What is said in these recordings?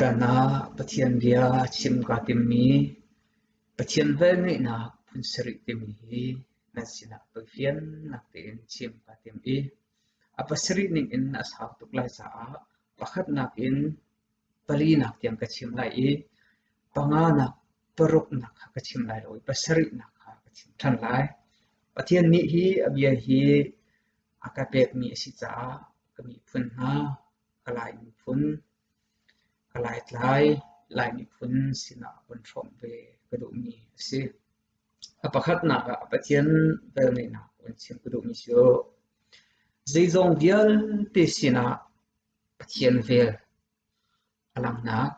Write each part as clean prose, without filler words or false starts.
Tutan ah Pathian bia chim kaa timmi Pathian velngeihnak phun sarih timi hi nan sinah tawifiannak tein chim kaa tim i a pasarih ningin a sau tuk lai caah pakhatnak in palinak tiang ka chim lai i panganak, paruknak kha ka chim lai lo i pasarihnak kha ka chim ṭhan lai. Pathian nih hi a bia hi a ka pekmi a si caah ka miphun hna, ka Lai miphun, ka Laitlai, Lai miphun sinah vun hrawmh ve ka duhmi a si. A pakhatnak ah Pathian velngeihnak vun chim ka duhmi cu zeizong vialte sinah Pathian vel a langhnak.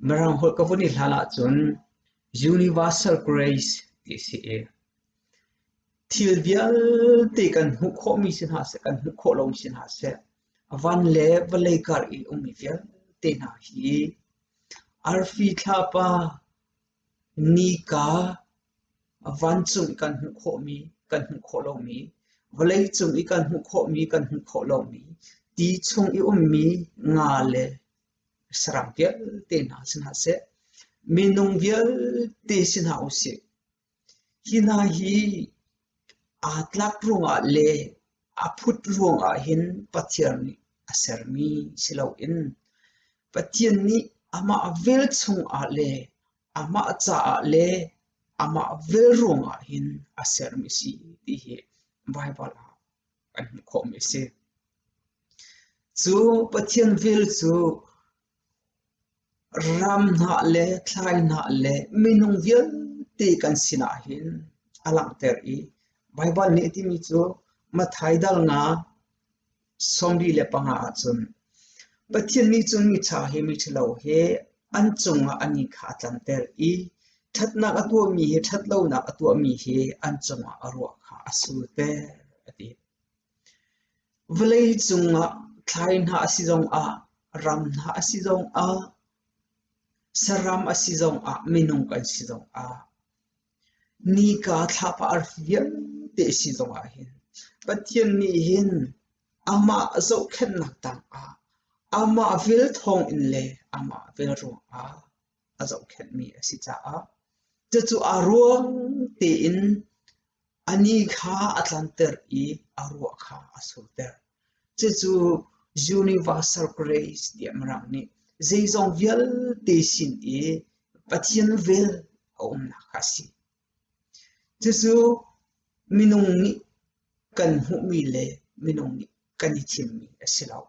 Mirang holh ka vun i hlan ahcun universal grace ti a si i thil vialte kan hmuh khawhmi si hna seh, kan hmuh khawh lomi si hna seh, van le vawlei kar i ummi vialte hna hi arfi thlapa Nika, vancung i kan hmuh khawhmi, kan hmuh khawh lomi, vawleicung i kan hmuh khawhmi, kan hmuh khawh lomi, ti chung i ummi nga le saram vialte hna si hna seh, minung vialte si hna usih. Hi hna hi aa tlak ruangah le a phut ruangah hin Pathian nih a sermi si loin Pathian nih amah vel chungah le amah caah le amah vel ruangah hin a sermi a si ti hi Baibal ah kan hmuh khawhmi a si. Cu Pathian vel cu Ram hnah le thlai hnah le minung vialte kan sinah hin a langhter i Baibal nih a timi cu Matthai dal nga 45 ahcun Pathian nih cun miṭha he miṭhalo he an cungah a ni kha a tlanter i ṭhatnak a tuahmi he ṭhatlonak a tuahmi he an cungah a ruah kha a sulter a ti. Vawlei cungah thlai hna a si zongah, ram hna a si zongah, saram a si zongah, minung kan si zongah, nika thlapa arfi vialte a si zongah hin Pathian nih hin amah zohkhenhnak tangah amah vel thawngin le amah vel ruangah a zohkhenhmi a si caah cucu aa ruang tein A ni kha a tlanter i a ruah kha a surter. Cucu universal grace tiah Mirang nih zeizong vialte sin i Pathian vel a umnak kha a si. Cucu minung nih kan hmuhmi le minung nih kan i thimmi a si lo.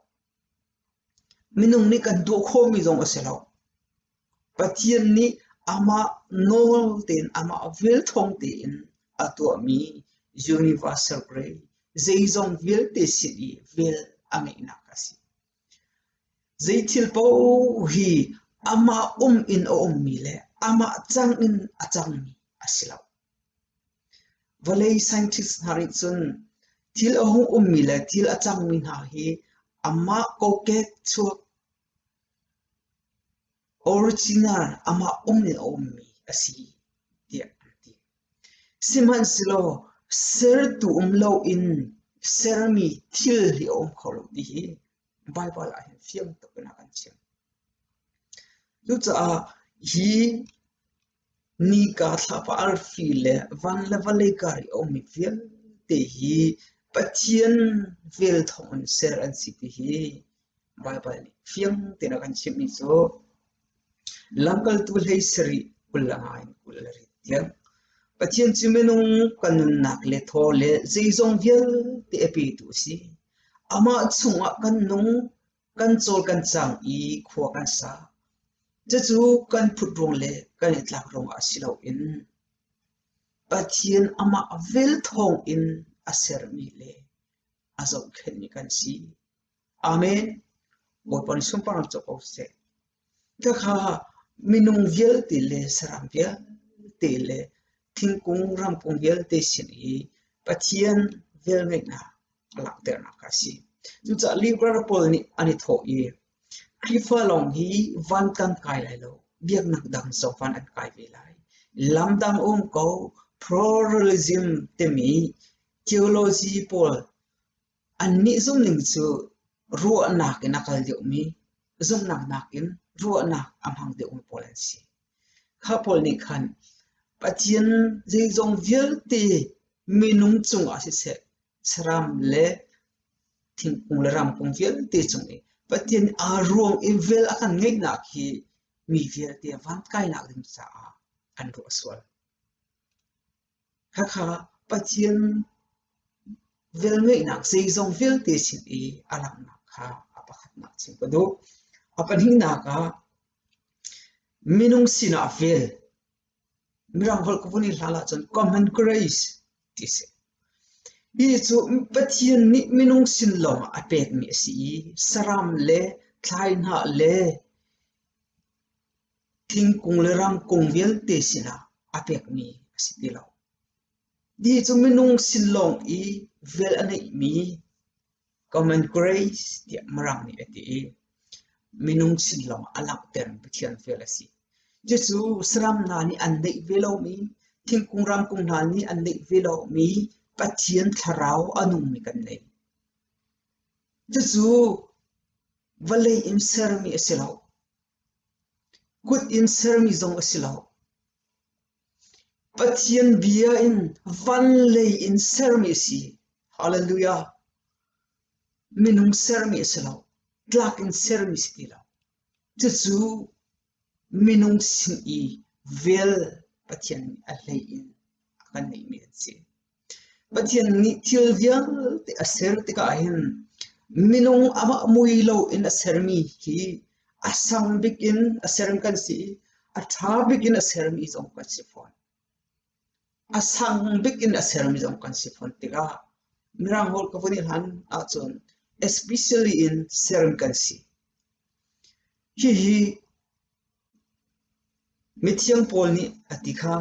Minung nih kan tuah khawhmi zong a si lo. Pathian nih amah nawl tein amah vel thawng tein a tuahmi universal grace zeizong vialte sin i vel a ngeihnak a si. Zei thil paoh hi amah um in a ummi le amah cang in a cangmi a si lo. Vawlei scientist hna nih cun thil a hung ummi le thil a cangmi hna hi amah kokek chuak original amah um in a ummi a si tiah an ti. Sihmanhsehlaw sertu um loin sermi thil hi a um kho lo ti hi Baibal ah hin fiang tuk in a kan chimh. Cucaah hi Nika, thlapa, arfi le van le vawlei kar i a ummi vialte hi Pathian vel thawngin ser an si ti hi Baibal nih fiang tein a kan chimhmi cu Lamkaltu hlei sarih 25 in 28 tiang Pathian cu minung kan nunnak le thaw le zeizong vialte a petu a si. Amah chungah kan nung, Kan cawl kan cang i khua kan sa. Cucu kan phut ruang le kan i tlak ruangah si loin Pathian amah vel thawngin a sermi le a zohkhenhmi kan si. Amen. Bawipa nih sunparnak co ko seh. Khakha minung vialte le saram vialte le thingkung ramkung vialte sin i Pathian velngeihnak a langhternak a si. Cucaah liberal pawl nih an i thawh i Khrihfa lawng hi van kan kai lai lo, biaknak dang zong van an kai ve lai. Lam dang um ko, pluralism timi theology pawl annih zumning cu ruahnak in a kal deuhmi. Zumhnak nakin ruahnak a hmang deuhmi pawl an si. Kha pawl nih khan Pathian zeizong vialte minung cungah siseh, saram le thingkung le ramkung vialte cung i Pathian aa ruang i vel a kan ngeihnak hi mi vialte van kainak ding caah an ruah sual. Khakha Pathian velngeihnak zeizong vialte sin i a langhnak kha a pakhatnak chim ka duh. A pahnihnak ah minung sinah vel. Mirang holh ka vun i hlan ahcun common grace ti a si. Hi cu Pathian nih minung sin lawngah a pekmi a si i saram le thlaihnah le thingkung le ramkung vialte sinah a pekmi a si ti lo. Hi cu minung sin lawng i vel a neihmi common grace tiah Mirang nih a ti i minung sin lawng a langhter Pathian vel a si. Cucu saram hna nih an neih ve lomi, thingkung ramkung hna nih an neih ve lomi Pathian thlarau a nungmi kan nei. Cucu vawlei in sermi a si lo. Kut in sermi zong a si lo. Pathian bia in van lei in sermi a si. Hallelujah. Minung sermi a si lo. Tlak in sermi si ti lo. Cucu minung sin i vel Pathian nih a hlei in a kan neihmi an si. Pathian nih thil vialte a ser tikah hin minung amah mui loin a sermi hi a sang bik in a sermi kan si i a ṭha bik in a sermi zong kan si fawn. A sang bik in a sermi zong kan si fawn tikah Mirang holh ka vun i hlan ahcun especially in sermi kan si. Hihi Mithiang Paul nih a ti kha,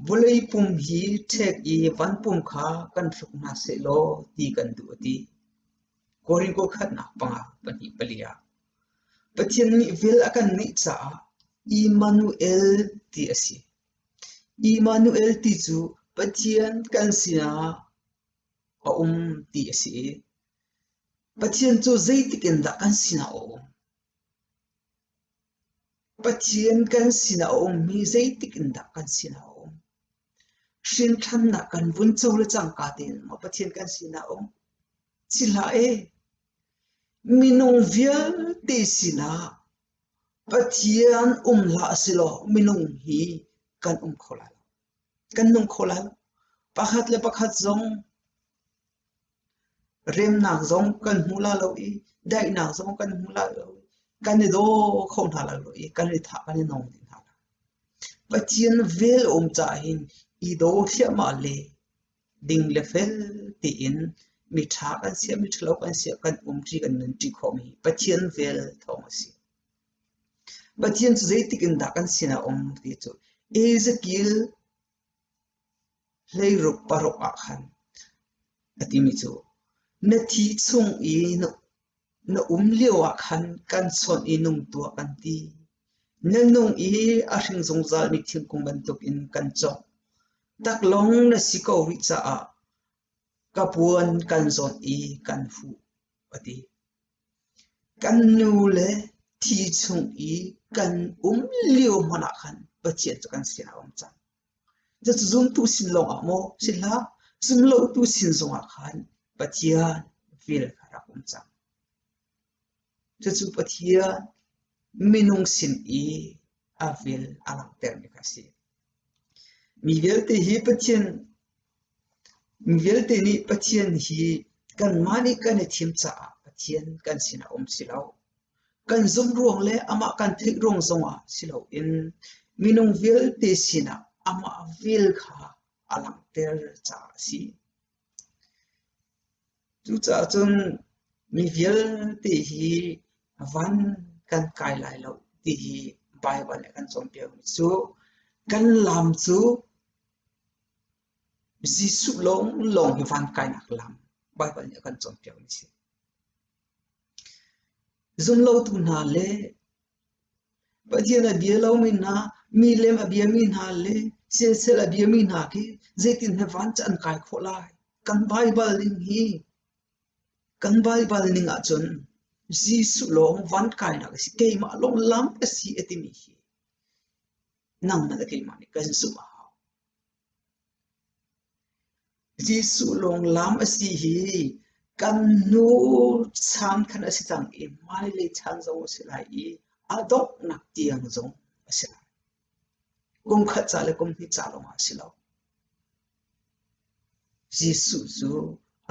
"Vawlei pum hi ṭhek i van pum kha kan hruk hna sehlaw ti kan duh," a ti. Korin khatnak panga pahnih pali ah. Pathian nih vel a kan ngeih caah Immanuel ti a si. Immanuel ti cu Pathian kan sinah a um ti a si i Pathian cu zeitik in dah kan sinah a um? Pathian kan sinah a ummi zeitik in dah kan sinah a um? Hrinṭhannak kan vun co le cangka tein maw Pathian kan sinah a um? Si hlah e! Minung vialte sinah Pathian um hlah sehlaw minung hi kan um kho lai lo. Kan nung kho lai lo. Pakhat le pakhat zong Remnak zong kan hmu la lo i daihnak zong kan hmu la lo i kan i daw kho hna lai lo i kan i thah kan i nawng dih hna lai. Pathian vel um caah hin i daw thliahmah le ding le fel tiin miṭha kan siah miṭhalo kan siah kan umṭi kan nunṭi khawhmi Pathian vel thawng a si. Pathian cu zeitik in dah kan sinah a um ti cu Ezekiel Hleiruk paruk ah khan a timi cu, Na thi chung i na um lioah khan kan chawnh i nung tuah kan ti. Na nung i a hring zungzalmi thingkung bantukin kan cawk. Taklawng na si ko rih caah ka puan kan zawnh i kan huh, a ti. Kan nu le thi chung i kan um lio hmanh ah khan Pathian cu kan sinah a um cang. Cucu zumtu sin lawngah maw si hlah, zumlotu sin zongah khan Pathian vel kha rak um cang. Cucu Pathian minung sin i a vel a langhtermi kha a si. Mi vialte hi Pathian mi vialte nih Pathian hi kanmah nih kan i thim caah Pathian kan sinah um si lo. Kan zumh ruang le amah kan theih ruang zongah si loin minung vialte sinah amah vel kha a langhter caah a si. Cucaah cun mi vialte hi van kan kai lai lo ti hi Baibal nih a kan cawnpiakmi cu kan lam cu Jesuh lawnglawng hi van kainak lam Baibal nih a kan cawnpiakmi a si. Zumlotu hna le Pathian a bia lomi hna, mi lem a biami hna le siasel a biami hna khi zeitin he van cu an kai khawh lai? Kan Baibal ning hi, kan Baibal ning ahcun. Jesuh lawng van kainak a si, keimah lawng lam ka si a timi hi nangmah le keimah nih kan zumh a hau. Jesuh lawng lam a si hi kan hnu chan khan a si cang i hmailei chan zong a si lai i a donghnak tiang zong a si lai. Kum khat ca le kum hnih ca lawngah a si lo. Jesuh cu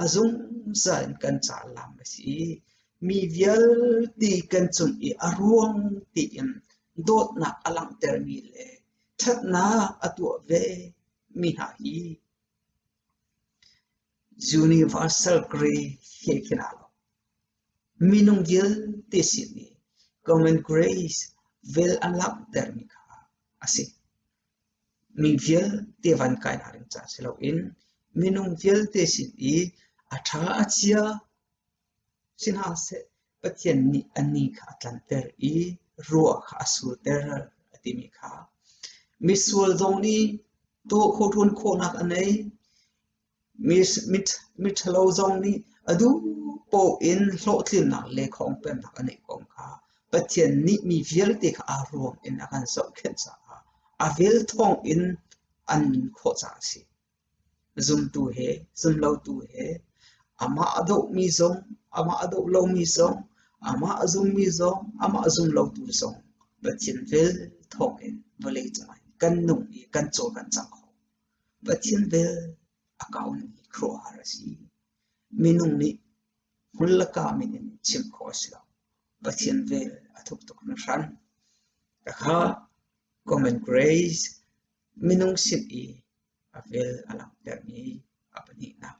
a zungzal in kan caah lam a si i mi vialte kan cung i a ruang tein dawtnak a langhtermi le ṭhatnak a tuah ve mi hna hi universal grace he khin aa lo. Minung vialte sin i common grace vel a langhtermi kha a si. Mi vialte van kainak ding ca si loin minung vialte sin i a ṭha a chia si hna seh Pathian nih a ni kha a tlanter i ruah kha a surter a timi kha misual zong nih tuah khawh ṭuan khawhnak a nei. Miṭhalo zong nih a duh paoh in hlawhtlinnak le khawngpemnak a neih kong kha Pathian nih mi vialte kha aa ruang in a kan zohkhenh caah a vel thawng in an nun khawh caah a si. Zumtu he, zumlotu he, amah a dohmi zong, amah a doh lomi zong, amah a zummi zong, amah a zum lotu zong Pathian vel thawng in vawlei cungah kan nung i kan cawl kan cang kho. Pathian vel a kaumi khuaruahhar a si. Minung nih hmul le kaa min in chim khawh a si lo. Pathian vel a thuk tuk hringhran. Khakha common grace minung sin i a vel a langhtermi a pahnihnak.